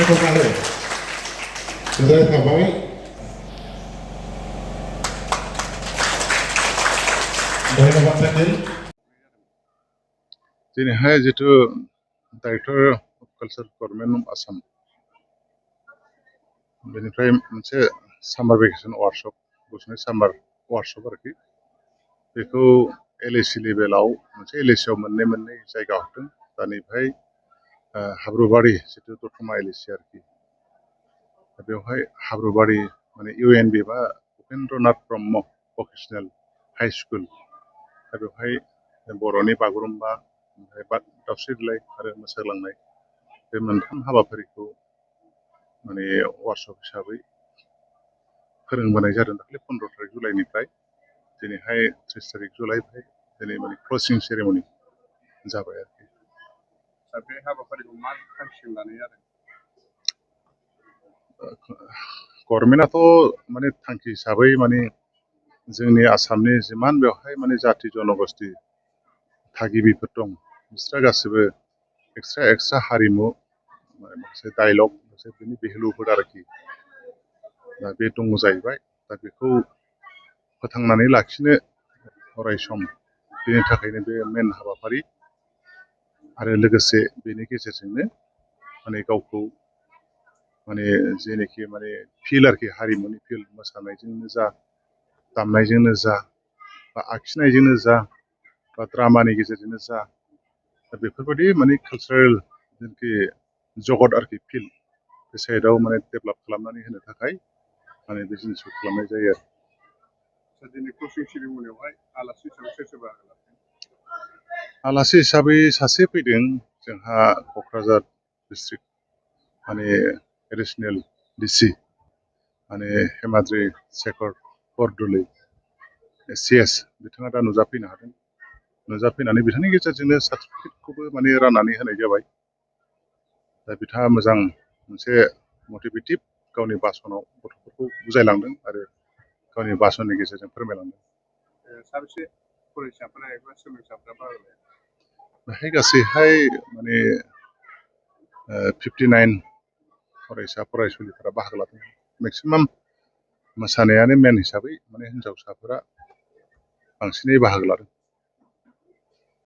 सायख'नानै गोजोननाय थाबाय। धन्यबाद थांगोन। दिनैहाय जिथु director of culture government of Assam बेनिफ्राय मोनसे सामार भेकेसन वार्कशप गुसुङै सामार वार्कशप आरोखि बेखौ LAC लेभेलाव मोनसे LAC आव मोननै जायगा हरदों। दा नैबेहाय हाब्रुबारि जिथु दतमा LAC आरोखि बेवहाय हाब्रुबारि माने UNB बा Upendranath Brahma vocational high school दा बेवहाय बर'नि बागुरुम्बा ओमफ्राय दावस्रि देलाय आरो मोसाग्लांनाय बे मोनथाम हाबाफारिखौ माने वार्कशप हिसाबै फोरोंबोनाय जादों दाखालि 15 तारिख जुलाइनिफ्राय दिनैहाय 30 तारिख जुलाइनिफ्राय दिनै माने क्लसिं सेरेमनि जाबाय आरोखि। दा बे हाबाफारिखौ मा थांखिजों लानाय जादों? गभर्नमेन्टआथ' माने थांखि हिसाबै माने जोंनि आसामनि जिमान बेवहाय माने जाथि जन'गोष्ठि थागिबिफोर दं बिस्रा गासिबो एक्सट्रा हारिमु माखासे डायलग मोनसे बेनि बिहेलुफोर आरोखि दा बे दङ जाहैबाय। दा बेखौ फोथांनानै लाखिनो अराय सम बेनि थाखायनो बे मेन हाबाफारि आरो लोगोसे बेनि गेजेरजोंनो माने गावखौ माने जेनोखि माने फिल आरोखि हारिमुनि फिल मोसानायजोंनो जा दामनायजोंनो जा बा आखिनायजोंनो जा बा ड्रामानि गेजेरजोंनो जा दा बेफोरबायदि माने कालचारेल जेनाखि जगत आरोखि फिल्ड बे साइडआव माने डेभेलप खालामनानै होनो थाखाय माने बे जिनिसखौ खालामनाय जायो आरो। दिनै क्लसिं सेरेमनियावहाय आलासि हिसाबै सोर सोर बाहागो लादों? आलासि हिसाबै सासे फैदों जोंहा क'क्राझार डिस्ट्रिक्ट माने एडिसनेल DC माने हेमाद्रि शेखर बरदलै CS बिथाङा दा नुजाफैनो हादों। नुजाफैनानै बिथांनि गेजेरजोंनो सार्टिफिकेटखौबो माने राननानै होनाय जाबाय। दा बिथाङा मोजां मोनसे मटिभेटिभ गावनि भाषणाव गथ'फोरखौ बुजायलांदों आरो गावनि भाषणनि गेजेरजों फोरमायलांदों। साबेसे फरायसाफोरा एबा सोलोंसाफोरा बाहागो लादों? बेहाय गासैहाय माने 59 फरायसा फरायसुलिफोरा बाहागो लादों। मेक्सिमाम मोसानायानो मेन हिसाबै माने हिन्जावसाफोरा बांसिनै बाहागो लादों।